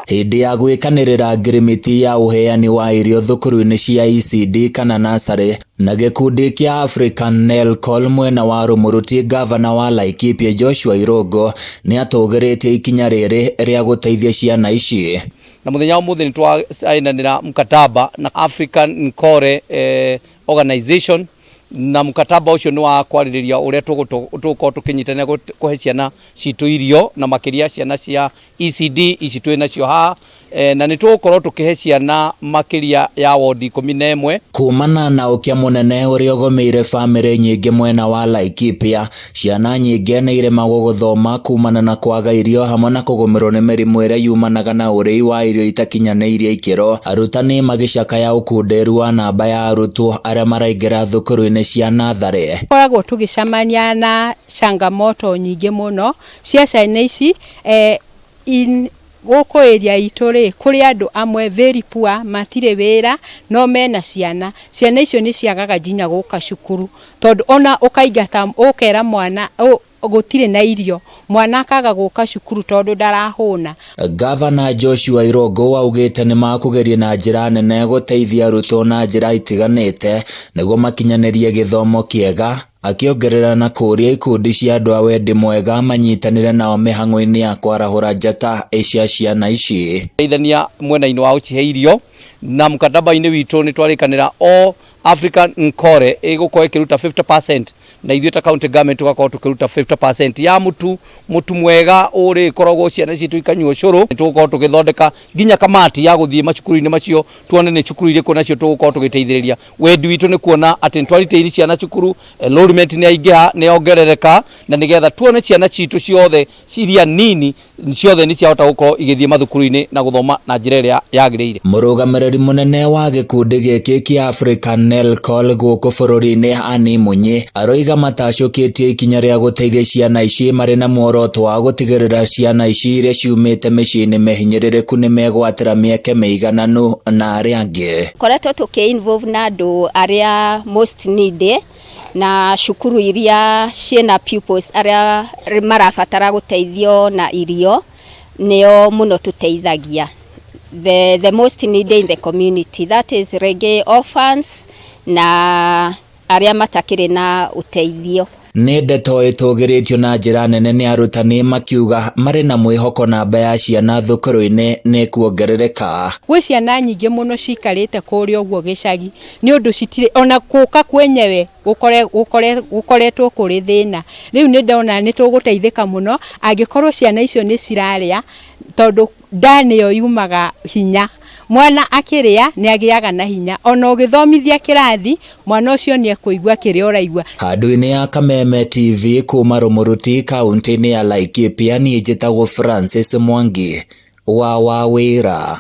Hĩndĩ ya gwĩkanĩrĩra ngirimiti ya ũheani wa irio thukuru-inĩ cia ECD kana nasarĩ na gĩkundi kĩa African Nelcol mwena wa Rumuruti, ngavana wa Laikipia Joshua Irungu nĩatũgĩrĩtie ikinya rĩrĩ rĩa gũteithia ciana ici. Na muthenya wa muthi nitwasainanira mkataba na African Nkore Organization, na mkataba ucio ni wa kwarĩrĩria ũrĩa tũgũkorwo tũkĩnyitanĩra kũhe ciana citũ irio, na makĩria ciana cia ECD ici twĩ nacio haha, na nĩ tũgũkorwo tũkĩhe ciana makĩria ya wodi 11. Kumana na ũkĩa mũnene ũrĩa ũgũmĩire bamĩrĩ nyingĩ mwena wa Laikipia, ciana nyingĩ nĩ iremagwo gũthoma kumana na kwaga irio hamwe na kũgũmĩrwo nĩ mĩrimũ ĩrĩa yumanaga na ũrĩi wa irio itakinyanĩirie ikĩro. Arutani magĩcakaya ũkunderu wa namba ya arutwo arĩa maraingĩra thukuru-inĩ cia natharĩ. Koragwo tũgĩcemania na changamoto nyingĩ mũno cia ciana ici in gũkũ area itũ rĩ, kũrĩ andũ amwe very poor, matirĩ wĩra no mena ciana. Ciana icio nĩ ciagaga nginya gũka cukuru, tondũ ona ũkaingata ũkera mwana gũtirĩ na irio, mwana akaga gũka cukuru tondũ ndarahũna. Gavana Joshua Irungu augĩte nĩ makũgeria na njĩra nene gũteithia arutwo na njĩra itiganĩte nĩguo makinyanĩrie gĩthomo kĩega, akĩongerera na kũũria ikundi cia andũ a wendi mwega manyitanĩre nao mĩhang'o-inĩ ya kwarahũra njata cia ciana ici. Teithania mwena-inĩ wa gũcihe irio, na mkataba-inĩ witũ nĩ twarĩkanĩra o African Nkore ĩgũkorwo ĩkĩruta 50% na ithuĩ ta county government tũgakorwo tũkĩruta 50% ya mũtu mwega ũrĩ ĩkoragwo ciana citũ ikanyua ũcũrũ. Tũgũkorwo tũgĩthondeka nginya kamati ya gũthiĩ macukuru-inĩ macio, tuone nĩ cukuru irĩkũ nacio tũgũkorwo tũgĩteithĩrĩria. Wendi witũ nĩ kuona atĩ nĩ twaritĩiri ciana cukuru, enrollment nĩ yaingĩha, nĩ yongerereka, na nĩgetha tuone ciana citũ ciothe iria nini ciothe nĩ ciahota gũkorwo igĩthiĩ mathukuru-inĩ na gũthoma na njĩra ĩrĩa yagĩrĩire. Mũrũgamĩrĩri mũnene wa gĩkundi gĩkĩ kĩa African Nelcol gũkũ bũrũri-inĩ Annie Munyi aroiga matacũkĩtie ikinya rĩa gũteithia ciana ici marĩ na muoroto wa gũtigĩrĩra ciana ici iria ciumĩte mĩciĩ-inĩ mĩhinyĩrĩrĩku nĩ megwatĩra mĩeke mĩigananu na arĩa angĩ. Koretwo tũkĩ involve na andũ arĩa most needy na cukuru iria ciĩna pupils arĩa marabatara gũteithio na irio, nĩo mũno tũteithagia, the most needy in the community, that is rĩngĩ orphans na arĩa matakĩrĩ na ũteithio. Nĩ ndeto ĩtũgĩrĩtio na njĩra nene nĩ arutani, makiuga marĩ na mwĩhoko namba ya ciana thukuru-inĩ nĩ kuongerereka. Gwĩ ciana nyingĩ mũno cikarĩte kũrĩa ũguo gĩcagi nĩ ũndũ citirĩ ona gũka kwenyewe gũkoretwo kũrĩ thĩna. Rĩu nĩ ndona nĩ tũgũteithĩka mũno angĩkorwo ciana icio nĩ cirarĩa, tondũ nda nĩyo yumaga hinya. Mwana akĩrĩa nĩ agĩaga na hinya, ona ũgĩthomithia kĩrathi mwana ũcio nĩ ekũigua kĩrĩa ũraigua. Handũ-inĩ ya Kameme TV kuma Rumuruti, kaunti-inĩ ya Laikipia, niĩ njĩtagwo Francis Mwangi wa Wawĩra.